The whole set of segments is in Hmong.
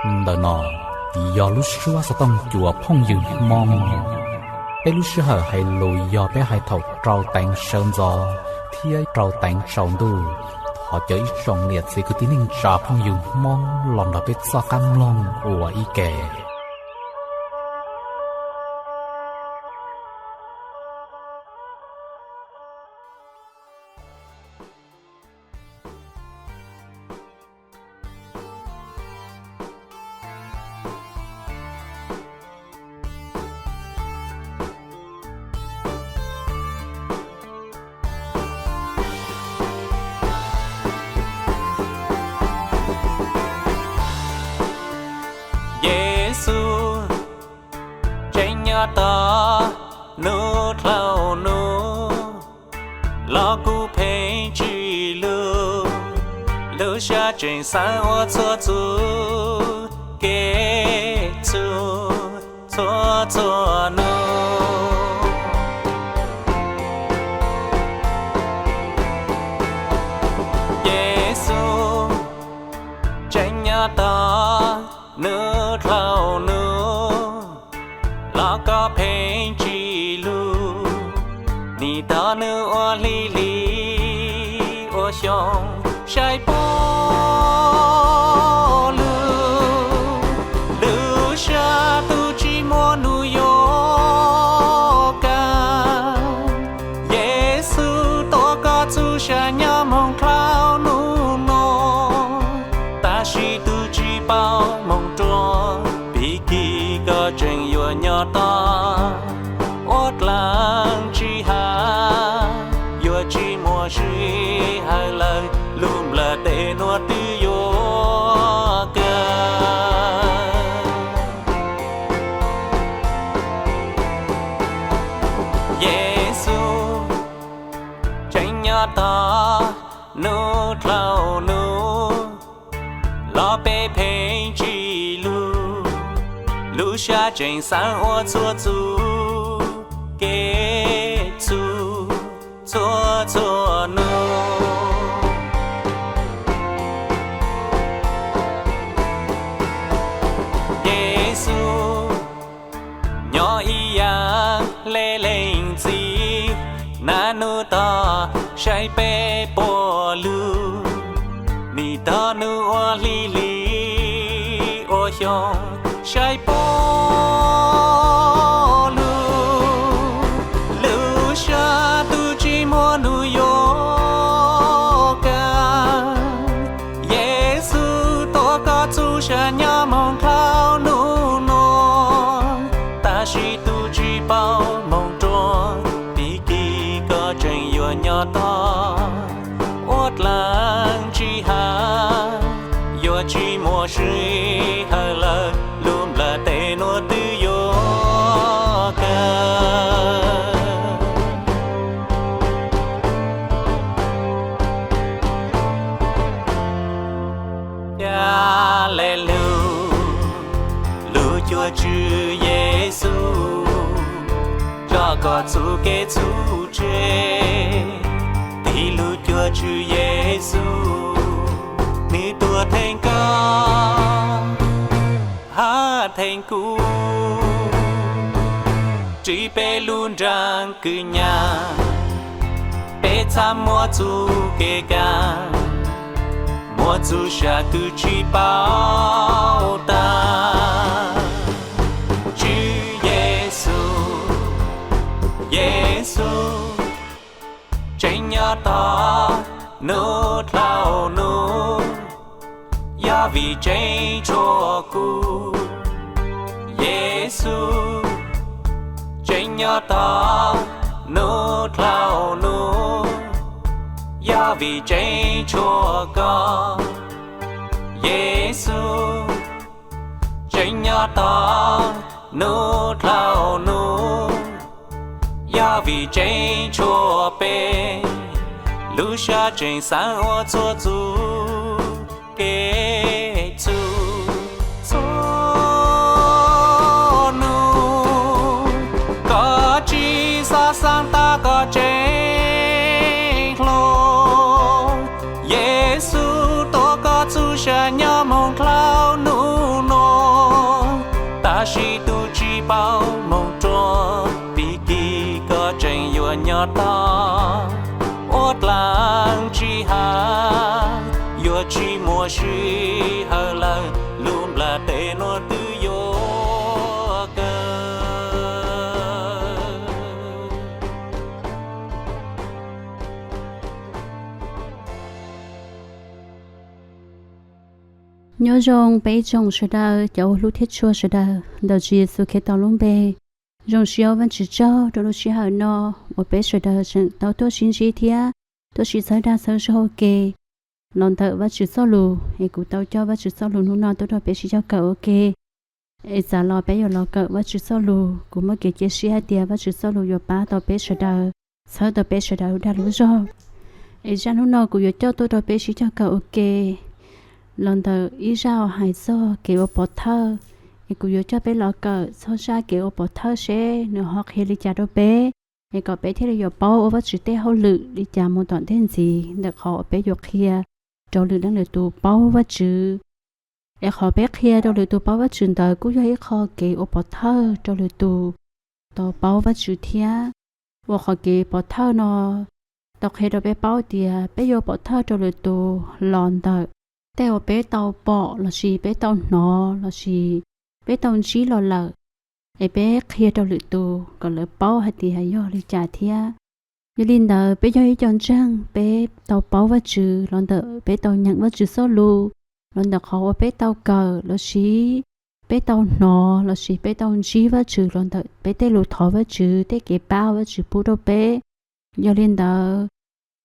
Ntawm no yog lub suab xov tooj cua phooj ywg Hmoob. Peb lub sij hawm hais lus yog peb hais thaum rau teev sawv ntxov thiab rau teev tsaus ntuj. Thov cov ib tsoom niam txiv kwv tij neej tsa phooj ywg Hmoob los nrog peb txoj qab mloog ua ib ke. Yes Xus, tseem nyob tos hnub dhau hnub los kuj pheej tsis lug, lub siab tseem xav ua txhua txuj kev txug txhua txhua hnub. Yes Xus, tseem nyob tos hnub dhau hnub los koj pheej tsis lug, nim tog nws ua hli hli ua xyoo saib puag lug, lub siab tu tsis muaj nus yuav kav. Yes Xus, tuav koj txuj sa nyob moog dlhau nub no, tab sis tub tsis paub moog ruam, pig kig koj tseem yuav nyob tog ua dlaag tsis has, yuav tsis muaj sij hawm lawm, lub nplawg tes nuav twb yuav kawg. Yes Xus, tseem nyob tog hnub dhau hnub los peb pheej tsis lug, lub siab tseem xav ua txhua txuj kev txug txhua txhua hnub. Yes Xus, nyob ib yaam le leej txiv, naj nub tog saib peb puag lug, nim tog nws ua hli hli ua xyoo saib puag lug, lub siab tu tsis muaj nus yuav kav. Yes Xus, tuav koj txuj sa nyob moog dlhau nub no, tab sis tub tsis paub moog ruam, pig kig koj tseem yuav nyob tog ua dlaag tsis has, yuav tsis muaj sij hawm lawm, lub nplawg tes nuav twb yuav kawg. Ca le lug, lub cuab tswv Yes Xus, tso koj txuj kev txuj tseg, tig lub cuab tswv Yes Xus, nwg tuag theej koj hab theej kuv, ris peb lub nraag kws nyam, peb txhaj muaj txuj kev kav, muaj txuj sa kws tsis paub taag. Tswv Yes Xus, Yes Xus, tseem nyob tog nub dlhau nub, yog vim tseem tshuav kuv. Yes Xus, tseem nyob tog nub dlhau nub, yog vim tseem tshuav koj. Yes Xus, tseem nyob tog nub dlhau nub, yog vim tseem tshuav peb, lub siab tseem xaav ua txhua txuj kev txug txhua nub. Koj tsis xaav xaav tas koj tseem hluas, Yes Xus tuav koj txuj sa nyob moog dlhau nub no. Nyob tau ua dlaab tsi has, yuav tsi muaj sij hawm lawm, lub nplaj teb nuav twb yuav kawg. Nyob zoo peb ib tsoom sawv daws cov uas hlub thiab tshua sawv daws ntawm Tswv Yexus Khetos lub npe. Zoo siab ua Vaajtswv tsaug rau lub sij hawm no uas peb sawv daws tseem tau tuaj sib ntsib thiab tuaj sib txhawb dag txhawb zog ua ke los ntawm Vaajtswv txoj lus, es kuv tau coj Vaajtswv txoj lus hnub no tuaj rau peb sib cog kawm ua ke. Es txav los peb yuav los kawm Vaajtswv txoj lus, kuv muaj kev cia siab hais tias Vaajtswv txoj lus yuav pab tau peb sawv daws, txhawb tau peb sawv daws dag lub zog. Es zaj hnub no kuv yuav coj tuaj rau peb sib cog kawm ua ke los ntawm ib zaj uas hais txog kev ua pov thawj. Es kuv yuav coj peb los kawm txog zaj kev ua pov thawj seb nws ho qhia li cas rau peb, es kom peb thiaj li yuav paub ua Vaajtswv tej hauj lwm li cas mus tom ntej ntxiv ntawm qhov uas peb yuav qhia rau lwm leej lwm tus paub Vaajtswv. Es qhov peb qhia rau lwm tus paub Vaajtswv ntawd kuj yog ib qho kev ua pov thawj rau lwm tus tau paub Vaajtswv thiab. Ua qhov kev pov thawj no tau qhia rau peb paub tias peb yuav pov thawj rau lwm tus los ntawm tej uas peb tau pom lossis peb tau hnov lossis peb tau ntsib los lawm, es peb qhia rau lwm tus kom lawv paub hais tias yog li cas thiab. Yog li ntawd peb yog ib co ntseeg, peb tau paub Vaajtswv los ntawm peb tau nyeem Vaajtswv txoj lus, los ntawm qhov uas peb tau kawm lossis peb tau hnov lossis peb tau ntsib Vaajtswv los ntawm peb tej lus thov Vaajtswv, tej kev pab Vaajtswv pub rau peb. Yog li ntawd,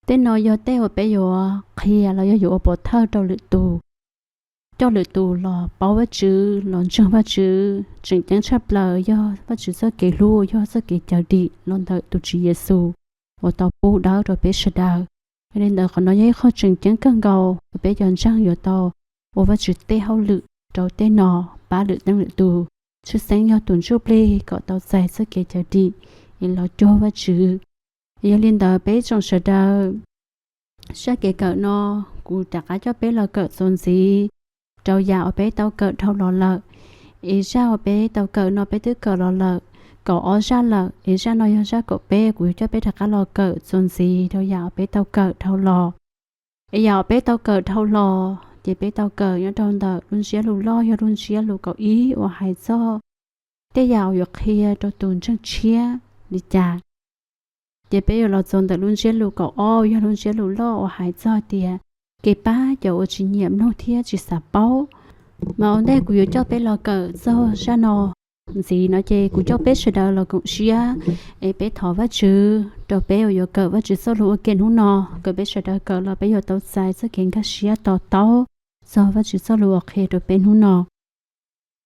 tej no yog tej uas peb yuav qhia los yog yuav ua pov thawj rau lwm tus, coj lwm tus los paub Vaajtswv, los ntseeg Vaajtswv. Tseem ceeb tshaj plaws yog Vaajtswv txoj kev hlub, yog txoj kev cawm dim los ntawm tus Tswv Yexus uas tau pub dawb rau peb sawv daws. Yog li ntawd qhov no yog ib qho tseem ceeb kawg nkaus uas peb cov ntseeg yuav tau ua Vaajtswv tej hauj lwm rau tej no, pab lwm leej lwm tus, tshwj xeeb yog tus ntsuj plig kom tau txais txoj kev cawm dim es los cuag Vaajtswv. Yog li ntawd peb tsoom sawv daws, zaj kev kawm no kuv rov qab coj peb los kawm txuas ntxiv rau yam uas peb tau kawm dhau los lawm. Es zaj uas peb tau kawm no peb twb kawm los lawm kaum ob zaj lawm, es zaj no yog zaj kaum peb, kuv yuav coj peb rov qab los kawm txuas ntxiv rau yam uas peb tau kawm dhau los. Es yam uas peb tau kawm dhau los ces peb tau kawm nyob rau ntawm lub ntsiab lus loj yog lub ntsiab lus kaum ib uas hais txog tej yam uas yuav qhia rau tus ntseeg tshiab li cas. Ces peb yuav los txog ntawm lub ntsiab lus kaum ob yog lub ntsiab lus loj uas hais txog tias kev pab cov uas tsis nyiam mloog thiab tsis xav paub. Mas ua ntej kuv yuav coj peb los kawm txog zaj no ntxiv no ces kuv coj peb sawv daws los koom siab, es peb thov Vaajtswv rau peb uas yuav kawm Vaajtswv txoj lus ua ke hnub no, kom peb sawv daws kawm los peb yuav tau txais txoj kev nkag siab to taub txog Vaajtswv txoj lus uas qhia rau peb hnub no.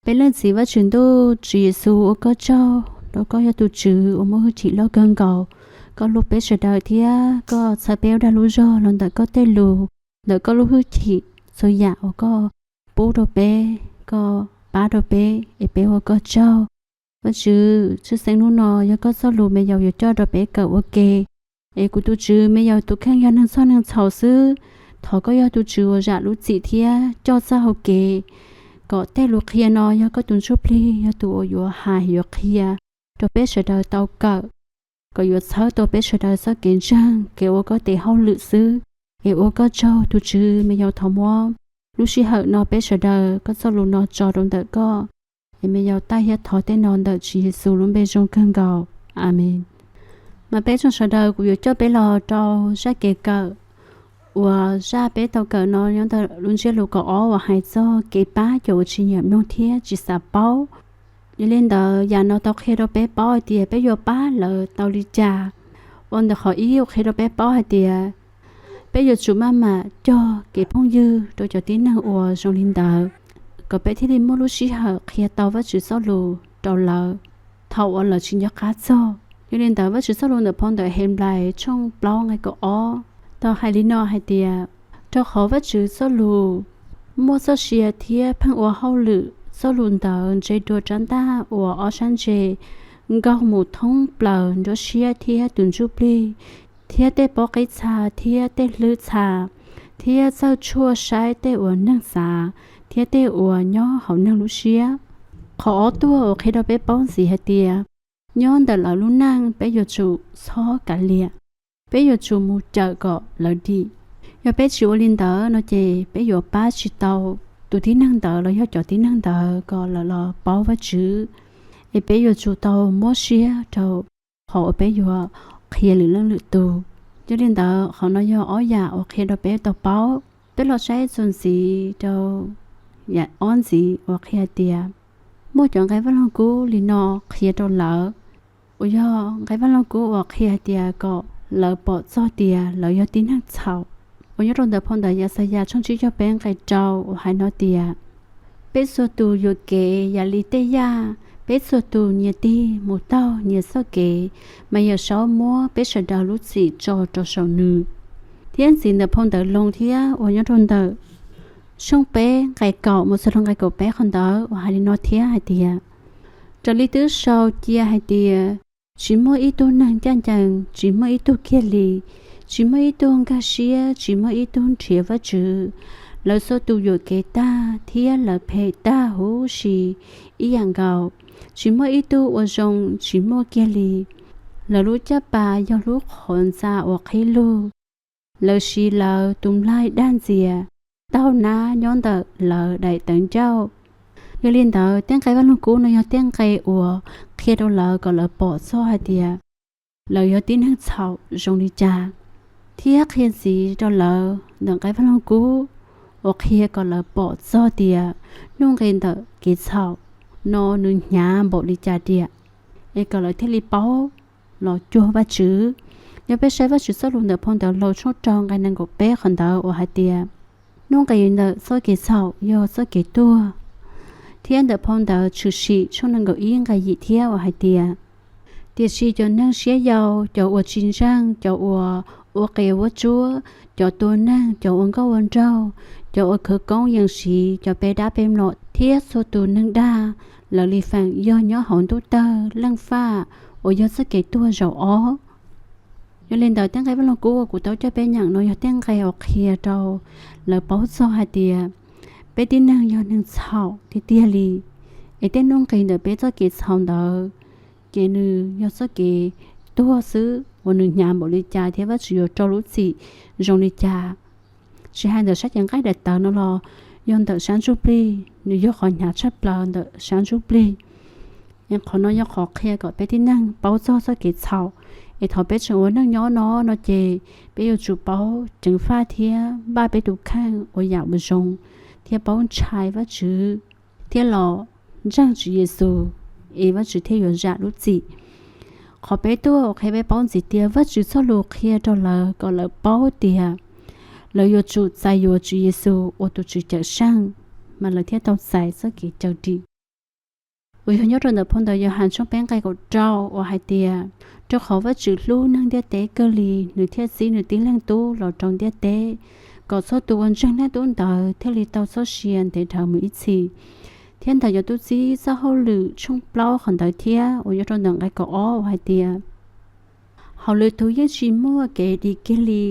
Peb leej Txiv Vaajtswv Ntuj, Tswv Yexus, ua koj tsaug rau koj yog tus Tswv uas muaj hwj chim loj kawg nkaus. Koj hlub peb sawv daws thiab koj txhawb peb ua dag lub zog los ntawm koj tej lus, ntawm koj lub hwj chim, txhua yam uas koj pub rau peb, koj pab rau peb, es peb ua koj tsaug. Vaajtswv, tshwj xeeb hnub no yog koj txoj lus me yaus yuav coj rau peb kawm ua ke, es kuv tus Tswv, me yaus tus kheej yog neeg txhoj neeg txhaum xwb. Thov koj yog tus Tswv uas zam lub txim thiab coj txoj hau kev, kom tej lus qhia no yog koj tus ntsuj plig yog tus uas yuav hais yuav qhia rau peb sawv daws tau kawm, kom yuav txhawb tau peb sawv daws txoj kev ntseeg, kev ua koj tes hauj lwm xwb. Es ua koj tsaug tus Tswv, me yaus thov muab lub sij hawm no peb sawv daws koj txoj lus no tso rau ntawm koj. Es me yaus taij thiab thov tej no ntawm Tswv Yexus lub npe zoo kawg nkaus. Amees. Mas peb tsoom sawv daws, kuv yuav coj peb los rau zaj kev kawm uas zaj peb tau kawm no nyob ntawm lub ntsiab lus kaum ob uas hais txog kev pab cov uas tsis nyiam mloog thiab tsis xav paub. Yog li ntawd yam no tau qhia rau peb paub hais tias peb yuav pab lawv tau li cas. Ua ntawm qhov ib uas qhia rau peb paub hais tias peb yuav tsum maj mam cog kev phooj ywg rau cov tib neeg uas zoo li ntawd, kom peb thiaj li muaj lub sij hawm qhia tau Vajtswv txoj lus rau lawv thaum uas lawv tsis nco qab txog. Yog li ntawd Vajtswv txoj lus ntawm phau ntawv Henplais tshooj plaub nqe kaum ob tau hais li no hais tias, rau qhov Vajtswv txoj lus muaj txoj sia thiab pheej ua hauj lwm, txoj lus ntawd ntse dua rab ntaj uas ob sab ntse, nkaug mus thoob plaws nruab siab thiab tus ntsuj plig, thiab tej pob qib txha thiab tej hlwb txha, thiab txawj tshuaj saib tej uas neeg xav thiab tej uas nyob hauv neeg lub siab. Qhov ob tuaj uas qhia rau peb paub ntxiv hais tias nyob ntawm lawv lub neej peb yuav tsum txhob kav liam, peb yuav tsum mus cawm kom lawv dim. Yog peb tsis ua li ntawd no ces peb yuav pab tsis tau tus tib neeg ntawd los yog cov tib neeg ntawd kom lawv los paub Vajtswv. Es peb yuav tsum tau muab siab rau qhov uas peb yuav qhia lwm leej lwm tus. Yog li ntawd qhov no yog ob yam uas qhia rau peb tau paub. Peb los saib txuas ntxiv rau yam ob ntxiv uas qhia tias muaj cov nqe Vaj Lug Kub li no qhia rau lawv, uas yog nqe Vaj Lug Kub uas qhia tias kom lawv pom txog tias lawv yog tib neeg txhaum, uas nyob rau ntawm phau ntawv Yaxayas tshooj tsib caug peb nqe rau uas hais no tias: Peb txhua tus yuam kev yam li tej yaj, peb txhua tus nyias tig mus taug nyias txoj kev, mas Yawmsaub muab peb sawv daws lub txim tso rau saum nws. Thiab ntxiv ntawm phau ntawv Loos thiab uas nyob rau ntawm tshooj peb nqe kaum mus txog rau nqe kaum peb qhov ntawd uas hais li no thiab hais tias: Raws li twb sau cia hais tias, tsis muaj ib tug neeg ncaj ncees, tsis muaj ib tug kiag li, tsis muaj ib tug nkag siab, tsis muaj ib tug nrhiav Vajtswv. Lawv txhua tus yuam kev tag, thiab lawv phem tag huv si ib yam nkaus. Tsis muaj ib tug ua zoo, tsis muaj kiag li. Lawv lub caj pas yog lub qhov ntxa uas qhib lug, lawv siv lawv tus nplaig dag ntxias, taug nab nyob ntawm lawv daim tawv ncauj. Yog li ntawd, tej nqe Vaj Lug Kub no yog tej nqe uas qhia rau lawv kom lawv pom txog hais tias lawv yog tib neeg txhaum zoo li cas, thiab qhia ntxiv rau lawv ntawm nqe Vaj Lug Kub uas qhia kom lawv pom txog tias nuj nqis ntawm kev txhaum no nws hnyav npaum li cas tiag, es kom lawv thiaj li paub los cuag Vajtswv. Yog peb saib Vajtswv txoj lus ntawm phau ntawv Loos tshooj rau nqe nees nkaum peb qhov ntawd uas hais tias nuj nqis ntawm txoj kev txhaum yog txoj kev tuag, thiab ntawm phau ntawv Tshwm Sim tshooj nees nkaum ib nqe yim thiab uas hais tias: Tiam sis cov neeg siab yau, cov uas tsis ntseeg, cov uas ua qias vuab tsuab, cov tua neeg, cov ua nkauj ua nraug, cov uas khawv koob yees siv, cov pe dab pe mlom, thiab txhua tus neeg dag, lawv li feem yog nyob hauv ntuj tawg leej faj uas yog txoj kev tuag zaum ob. Yog li ntawd, tej nqe Vaj Lug Kub uas kuv tau coj peb nyeem no yog tej nqe uas qhia rau lawv paub txog hais tias peb tib neeg yog neeg txhaum tiag tiag li, es tej nuj nqis ntawm peb txoj kev txhaum ntawd ces nws yog txoj kev tuag xwb uas nws hnyav npaum li cas thiab Vajtswv yuav rau lub txim zoo li cas. Tsis hais ntawm sab cev nqaij daim tawv no los yog ntawm sab ntsuj plig, nws yog qhov hnyav tshaj plaws ntawm sab ntsuj plig. Qhov no yog qhov qhia kom peb tib neeg paub txog txoj kev txhaum, es thaum peb tseem ua neej nyob no no ces peb yuav tsum paub ceev faj thiab npaj peb tus kheej ua yam uas zoo, thiab paub ntshai Vajtswv, thiab los ntseeg Tswv Yexus, es Vajtswv thiaj yuav zam lub txim. Qhov peb tuaj uas qhia peb paub ntxiv tias Vajtswv txoj lus qhia rau lawv kom lawv paub tias lawv yuav tsum txais yuav Tswv Yexus ua tus Tswv Cawmseej, mas lawv thiaj tau txais txoj kev cawm dim. Uas yog nyob rau ntawm phau ntawv Yauhas tshooj peb nqe kaum rau uas hais tias: Rau qhov Vajtswv hlub neeg ntiaj teb kawg li, nws thiaj txib nws tib leeg Tub los rau ntiaj teb, kom txhua tus uas ntseeg leej Tub ntawd thiaj li tau txoj sia ntev dhawv mus ib txhis. Thiab ntawm yog Tub Txib Txoj Hauj Lwm tshooj plaub qhov ntawd thiab uas nyob rau ntawm nqe kaum ob uas hais tias: Hauv lwm tus yeej tsis muaj kev dim kiag li,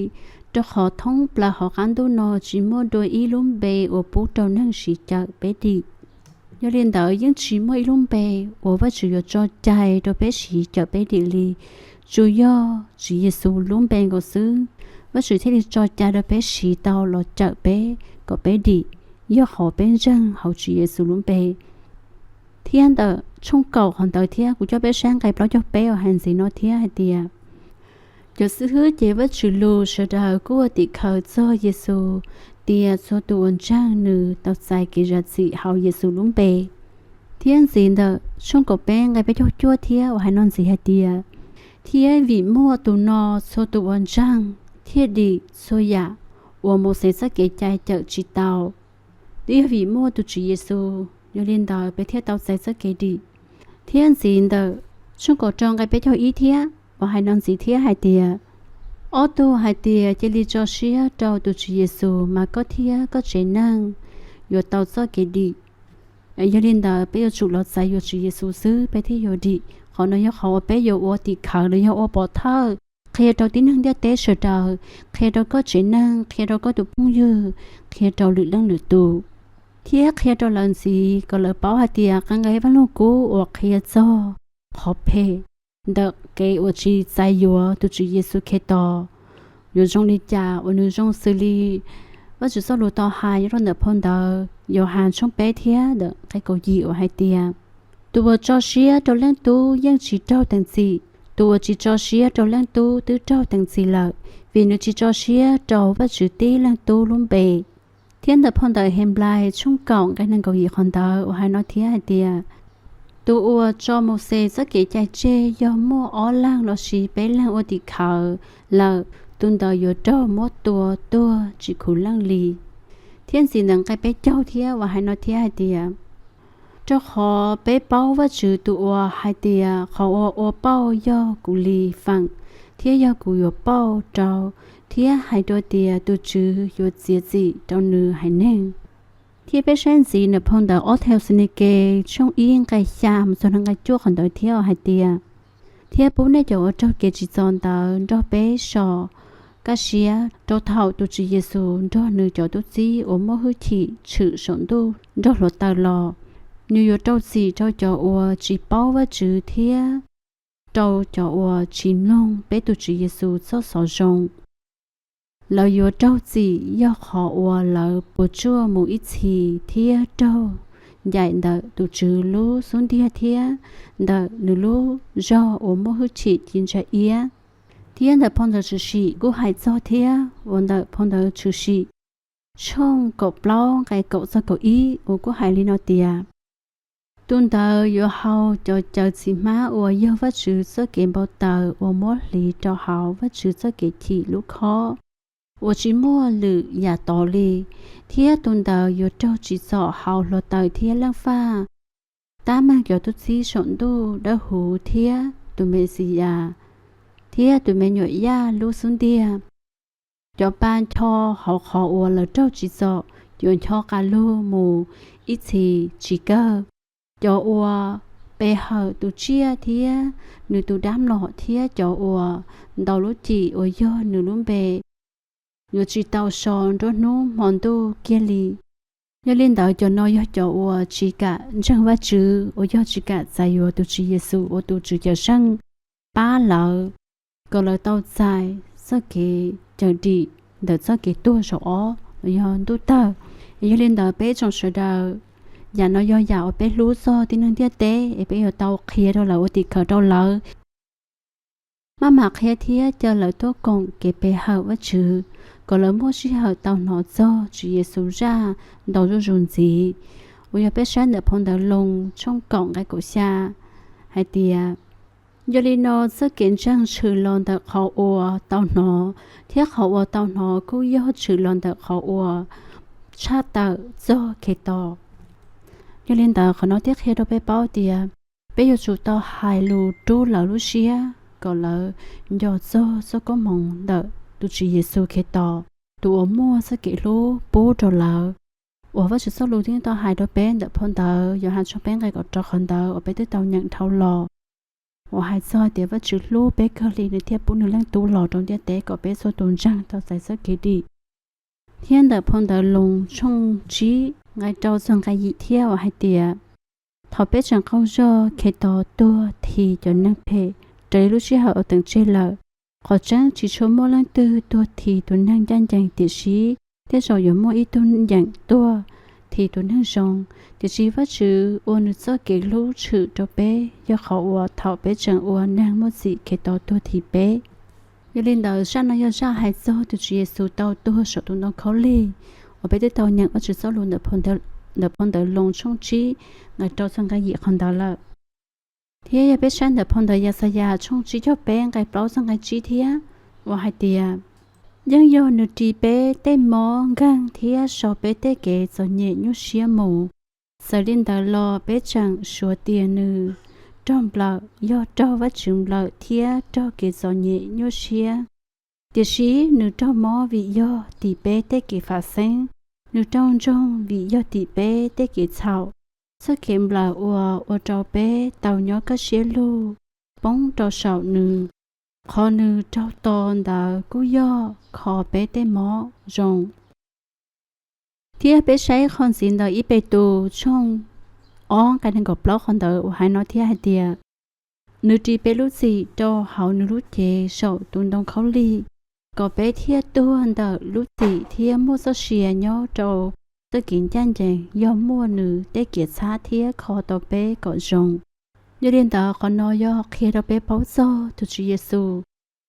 rau qhov thoob plaws hauv qab ntuj no tsis muaj dua ib lub npe uas pub rau neeg siv cawm peb dim. Yog li ntawd, yeej tsis muaj ib lub npe uas Vajtswv yuav tso cai rau peb siv cawm peb dim li, tsuas yog Tswv Yexus lub npe nkaus xwb, Vajtswv thiaj li tso cai rau peb siv tau los cawm peb kom peb dim, yog qhov peb ntseeg hauv Tswv Yexus lub npe. Thiab ntawm tshooj kaum qhov ntawd thiab kuv coj peb saib nqe plaub caug peb uas hais ntxiv no thiab hais tias: Cov xib hwb cev Vajtswv lus sawv daws kuj ua tim khawv txog Yexus tias txhua tus uas ntseeg nws tau txais kev zam txim hauv Yexus lub npe. Thiab ntxiv ntawm tshooj kaum peb nqe peb caug cuaj thiab uas hais no ntxiv hais tias: Thiab vim muaj tus no txhua tus uas ntseeg thiaj dim txhua yam uas Mauxes txoj kev cai cawm tsis tau. Twb yog vim muaj tus Tswv Yexus, yog li ntawd peb thiaj tau txais txoj kev dim. Thiab ntxiv ntawm tshooj kaum rau nqe peb caug ib thiab uas hais no ntxiv thiab hais tias: Ob tug hais tias cia li tso siab rau tus Tswv Yexus mas koj thiab koj tsev neeg yuav tau txoj kev dim. Yog li ntawd peb yuav tsum los txais yuav Tswv Yexus xwb peb thiaj yuav dim. Qhov no yog qhov uas peb yuav ua tim khawv los yog ua pov thawj qhia rau tib neeg ntiaj teb sawv daws, qhia rau koj tsev neeg, qhia rau koj tus phooj ywg, qhia rau lwm leej lwm tus, thiab qhia rau lawv ntxiv kom lawv paub hais tias qee nqe Vaj Lug Kub uas qhia txog qhov phem ntawm kev uas tsis txais yuav tus Tswv Yexus Khetos. Yuav zoo li cas uas nws zoo xws li Vajtswv txoj lus tau hais nyob rau ntawm phau ntawv Yauhas tshooj peb thiab ntawm nqe kaum yim uas hais tias, tus uas tso siab rau Leej Tub yeej tsis raug teem txim, tus uas tsis tso siab rau Leej Tub twb raug teem txim lawm, vim nws tsis tso siab rau Vajtswv tib Leej Tub lub npe. Thiab ntawm phau ntawv Henplais tshooj kaum nqe nees nkaum yim qhov ntawd uas hais no thiab hais tias, tus uas tso Mauxes txoj kev cai tseg yog muaj ob leeg lossis peb leeg ua tim khawv lawm, tus ntawd yuav raug muab tua tuag tsis khuv leej li. Thiab ntxiv ntawm nqe peb caug thiab uas hais no thiab hais tias, rau qhov peb paub Vajtswv tus uas hais tias, qhov uas ua pauj yog kuv li feem, thiab yog kuv yuav pauj rau, thiab hais rau tias tus Tswv yuav txiav txim rau nws haiv neeg. Thiab peb saib ntxiv ntawm phau ntawv ob Thexalaunikes tshooj ib nqe xya mus txog nqe cuaj qhov ntawd thiab hais tias, thiab pub nej cov uas raug kev tsim txom ntawd nrog peb so kaj siab, rau thaum tus Tswv Yexus nrog nws cov tub txib uas muaj hwj chim tshwm saum ntuj nrog hluav taws los, nws yuav rau txim rau cov uas tsis paub Vajtswv thiab rau cov uas tsis mloog peb tus Tswv Yexus txoj xov zoo. Lawv yuav raug txim yog qhov uas lawv puas tsuaj mus ib txhis thiab raug ncaim ntawm tus Tswv lub xub ntiag thiab ntawm nws lub zog uas muaj hwj chim ci ntsa iab. Thiab ntawm phau ntawv Tshwm Sim kuj hais txog thiab uas ntawm phau ntawv Tshwm Sim tshooj kaum plaub nqe kaum txog kaum ib uas kuj hais li no tias, tus ntawd yuav haus cov cawv txiv hmab uas yog Vajtswv txoj kev npau taws uas muab hliv rau hauv Vajtswv txoj kev chim lub khob uas tsis muaj lwm yam tod li, thiab tus ntawd yuav raug tsim txom hauv hluav taws thiab leej faj, tab meeg cov tub txib saum ntuj dawb huv thiab tus Mexiyas thiab tus me nyuam Yaj lub xub ntiag. Cov pa ncho hauv qhov uas lawv raug tsim txom yuav ncho qas lug mus ib txhis tsis kawg. Cov uas pe hawm tus tsiaj thiab nws tus dab mlom thiab cov uas ntaus lub cim uas yog nws lub npe yuav tsis tau so nruab hnub hmo ntuj kiag li. Yog li ntawd cov no yog cov uas tsis kam ntseeg Vajtswv uas yog tsis kam txais yuav tus Tswv Yexus ua tus Tswv Cawm Seej pab lawv kom lawv tau txais txoj kev cawm dim ntawm txoj kev tuag zaum ob los yog ntuj tawg. Yog li ntawd peb tsoom sawv daws, yam no yog yam uas peb hlub txog tib neeg ntiaj teb es peb yuav tau qhia rau lawv ua tim khawv rau lawv, maj mam qhia thiab caw lawv tuaj koom kev pe hawm Vajtswv, kom lawv muaj sij hawm tau hnov txog Tswv Yexus zaj ntau zuj zus ntxiv. Uas yog peb saib ntawm phau ntawv Loos tshooj kaum nqe kaum xya hais tias, yog li no txoj kev ntseeg tshwm los ntawm qhov uas tau hnov, thiab qhov uas tau hnov kuj yog tshwm los ntawm qhov uas tshaj tawm txog Khetos. Yog li ntawd qhov no thiaj qhia rau peb paub tias peb yuav tsum tau hais lus rub lawv lub siab kom lawv nco txog txoj koob hmoov ntawm tus Tswv Yexus Khetos, tus uas muaj txoj kev hlub pub rau lawv. Uas Vajtswv txoj lus twb tau hais rau peb ntawm phau ntawv Yauhas tshooj peb nqe kaum rau qhov ntawd uas peb twb tau nyeem dhau los, uas hais txog tias Vajtswv hlub peb kawg li nws thiaj pub nws Leej Tub los rau ntiaj teb kom peb txhua tus ntseeg tau txais txoj kev dim. Thiab ntawm phau ntawv Loos tshooj tsib nqe rau txog nqe yim thiab uas hais tias, thaum peb tseem qaug zog Khetos tuag this cov neeg phem raws li lub sij hawm uas teem tseg lawm. Qhov tseeb tsis tshua muaj leej twg tuag this tus neeg ncaj ncees, tiam sis tej zaum yuav muaj ib tug nyeem tuag this tus neeg zoo. Tiam sis Vajtswv ua nws txoj kev hlub tshwm rau peb yog qhov uas thaum peb tseem ua neeg muaj txim Khetos tuag this peb. Yog li ntawd zaj no yog zaj hais txog tus Tswv Yexus tau tuag saum tus ntoo khaub lig uas peb twb tau nyeem Vajtswv txoj lus ntawm phau ntawv Loos tshooj tsib nqe rau txog nqe yim qhov ntawd lawm. Thiab yog peb saib ntawm phau ntawv Yaxayas tshooj tsib caug peb nqe plaub txog nqe tsib thiab, uas hais tias, yeej yog nws ris peb tej mob nkeeg thiab sau peb tej kev txom nyem nyuaj siab mus. Txawm li ntawd los peb tseem suav tias nws raug nplawm, yog raug Vajtswv nplawm thiab raug kev txom nyem nyuaj siab. Tiam sis nws raug mob vim yog tim peb tej kev fav xeeb, nws raug ntsoog vim yog tim peb tej kev txhaum. Txoj kev nplawm uas ua rau peb tau nyob kaj siab lug poob rau saum nws. Qhov nws raug to ntawd kuj yog kho peb tej mob zoo. Thiab peb saib qhov ntxiv ntawm ib Petus tshooj ob nqe nees nkaum plaub qhov ntawd uas hais no thiab hais tias, Nws ris peb lub txim rau hauv nws lub cev saum tus ntoo khaub lig, kom peb thiaj tuag ntawm lub txim thiab muaj txoj sia nyob rau txoj kev ncaj ncees yog muaj nws tej kev txhab thiab kho tau peb kom zoo. Yog li ntawd, qhov no yog qhia rau peb paub txog tus Tswv Yexus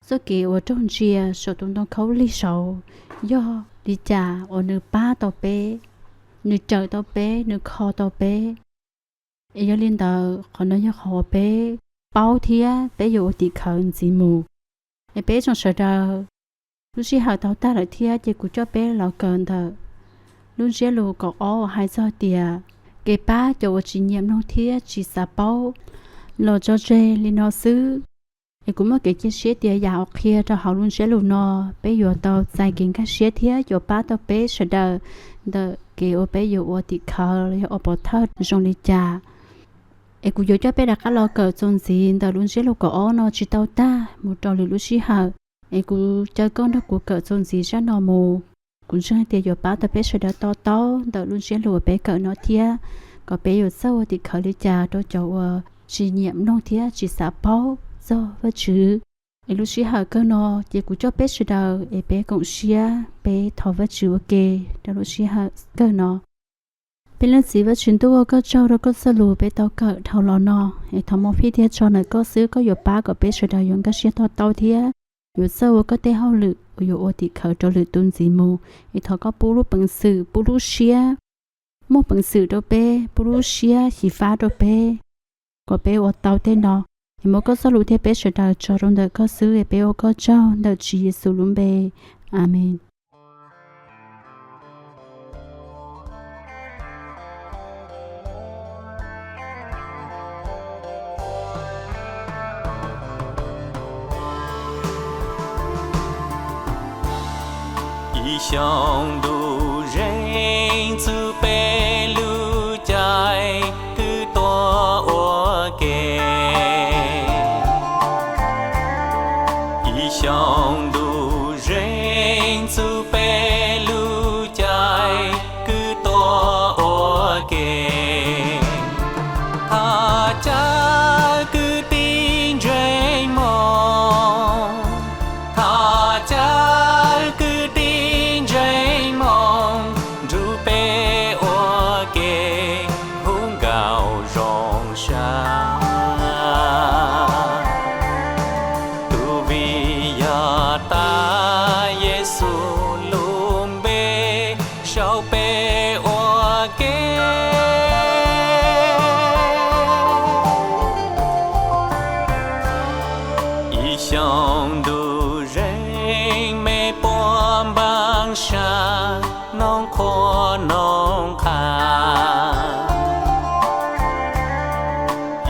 txoj kev uas raug ntsia saum tus ntoo khaub lig saud yog li cas uas nws pab tau peb, nws cawm tau peb, nws kho tau peb. Es yog li ntawd, qhov no yog qhov uas peb paub thiab peb yuav ua tim khawv ntxiv mus. Es peb tsoom sawv daws, lub sij hawm tau tag lawm thiab, ces kuv coj peb los kawm ntawm lub ntsiab lus kaum ob uas hais txog tias kev pab cov uas tsis nyiam mloog thiab tsis xav paub los tso tseg li no xwb. Es kuv muaj kev cia siab tias yam uas qhia rau hauv lub ntsiab lus no, peb yuav tau txais kev nkag siab thiab yuav pab tau peb sawv daws ntawm kev uas peb yuav ua tim khawv los yog ua pov thawj zoo li cas. Es kuv yuav coj peb rov qab los kawm txuas ntxiv ntawm lub ntsiab lus kaum ob no tsis tau tag mus rau lwm lub sij hawm. Es kuv caw koj nrog kuv kawm txuas ntxiv zaj no mus. Kuv ntseeg tias yuav pab tau peb sawv daws to taub ntawm lub ntsiab lus uas peb kawm no thiab, kom peb yuav txawj ua tim khawv li cas rau cov uas tsis nyiam mloog thiab tsis xav paub txog Vajtswv. Es lub sij hawm kawg no, ces kuv coj peb sawv daws es peb koom siab peb thov Vajtswv ua ke rau lub sij hawm kawg no. Peb Leej Txiv Vajtswv ntuj, ua koj tsaug rau koj txoj lus peb tau kawm dhau los no. Es thov mus fij thiab tso ntawm koj xwb, koj yuav pab kom peb sawv daws yuav nkag siab to taub thiab yuav txawj ua koj tej hauj lwm uas yuav ua tim khawv rau lwm tus ntxiv mus. Es thov koj pub lub peev xwm, pub lub siab, muaj peev xwm rau peb, pub lub siab xyiv fab rau peb kom peb ua tau tej no. Es muab koj txoj lus thiab peb sawv daws tso rau ntawm koj xwb, es peb ua koj tsaug ntawm Tswv Yexus lub npe. Amees. Ib xyoos ntuj zeeg txug peb lub caij kwv tuaj ua ke. Ib xyoos ntuj zeeg txug peb lub caij kwv tuaj ua ke. Thov caw kwv tij ntseeg moog, thov caw kwv tij ntseeg moog, nrug peb ua ke hu nkauj zoo sab. Tus vim yog tas Yexus lub npe sau peb ua ke. Ib xyoos ntuj zeeg mej puab npaaj sab noog qhua noog qha.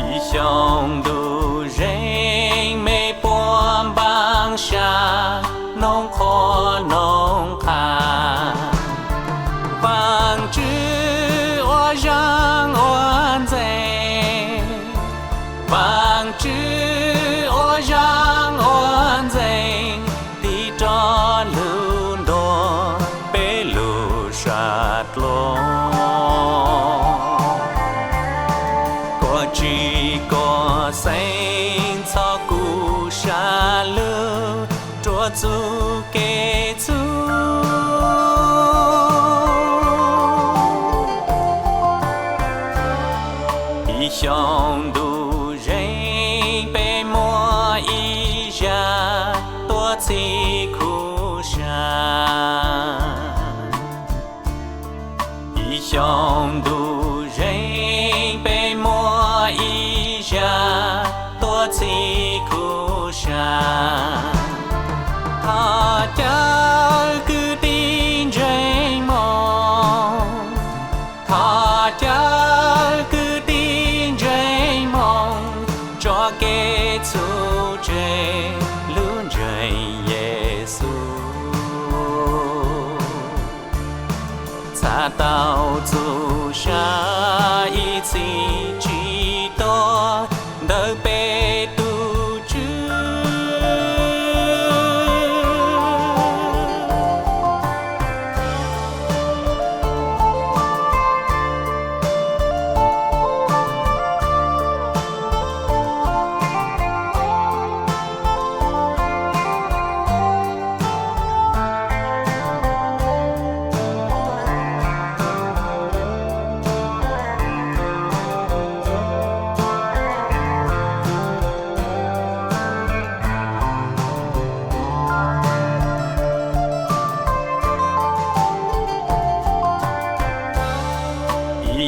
Ib xyoos ntuj zeeg mej puab npaaj sab noog qhua noog qha. Vaajtswv ua zaaj ua ntxeeg, Vaajtswv ua zaaj ua ntxeeg, tig rov lug ntuas peb lub sab dlua. Koj tsi koj xeeb txhob kuv sab lug rua txuj kev txhub. Ib xyoos ntuj zeeg peb muaj ib zag tuaj txhij khuv sab. Ib xyoos ntuj zeeg peb muaj ib zag tuaj txhij khuv sab. Thov caw kwv tij ntseeg moog, thov caw kwv tij ntseeg moog, tso kev txhub tseg lub ntseeg Yexus. Txhaj tau txug sab ib txhis tsi tuag ntawm peb tug Tswv.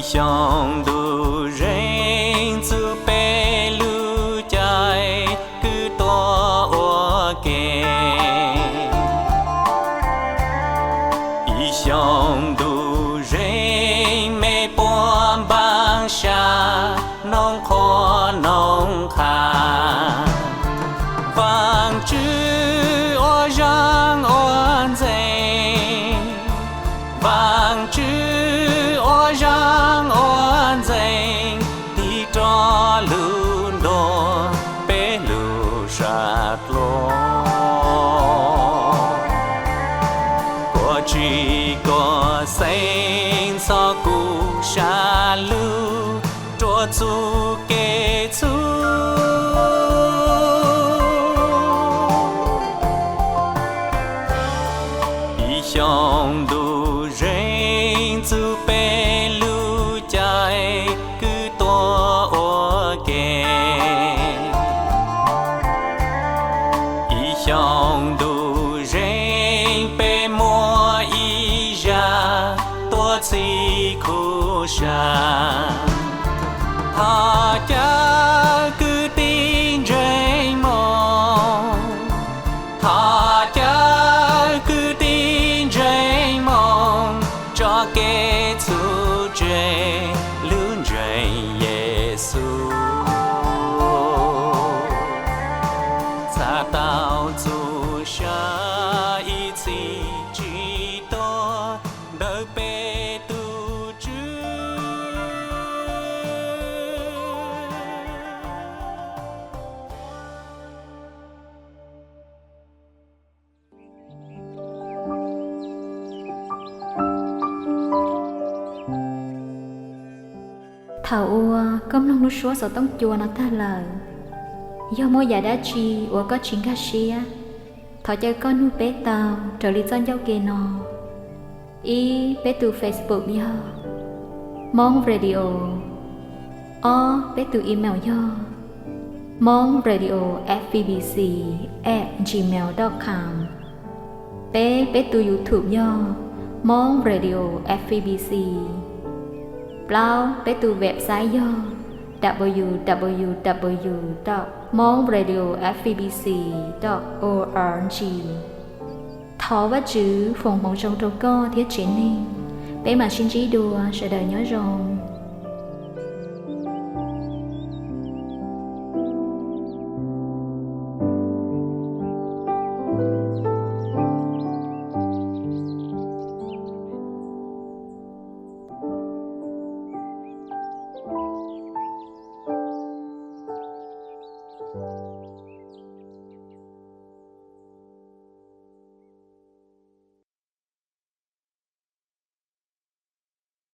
Xyoo ntuj zeeg txuj peb lub caij kwv tuaj ua ke. Ib xyoo ntuj zeeg me puab npaab sab noog qhuab noog qha. Vaajtswv ua zaaj ua ntxeeg, Vaajtswv ua zaaj ua ntxeeg, tig rov lug ntuas peb lug sab dlua. Kuas tsi kuas xeeb ntxhov kuv sab lug rua txuj kev txhub. Ib xyoo ntuj zeeg txuj peb lub caij kwv tuaj ua ke. Ib xyoo ntuj zeeg peb muaj ib zag tuaj txhij khuv sab. Thov caw kwv tij ntseeg moog, thov caw kwv tij ntseeg moog, tso kev txhub tseg lub ntseeg Yexus. Txhaj tau txuj sa ib txhis tsi tuag ntawm peb tug Tswv. Thaum uas koj mloog lub suab xov tooj cua no tag lawm, yog muaj yam dab tsi uas koj tsis nkag siab, thov caw koj nug peb tau raws li txoj ncauj ke no. Ib, peb tus Facebook yog Hmoob Radio. Ob, peb tus email yog hmongbradio F B B C at gmail dot com. Peb, peb tus YouTube yog Hmoob Radio F B B C. Plaub, peb tus website yog W W W dot hmongbradio F B B C dot org. Thov Vajtswv foom hmoov zoo rau koj thiab tsev neeg. Peb mam sib ntsib dua, sawv daws nyob zoo.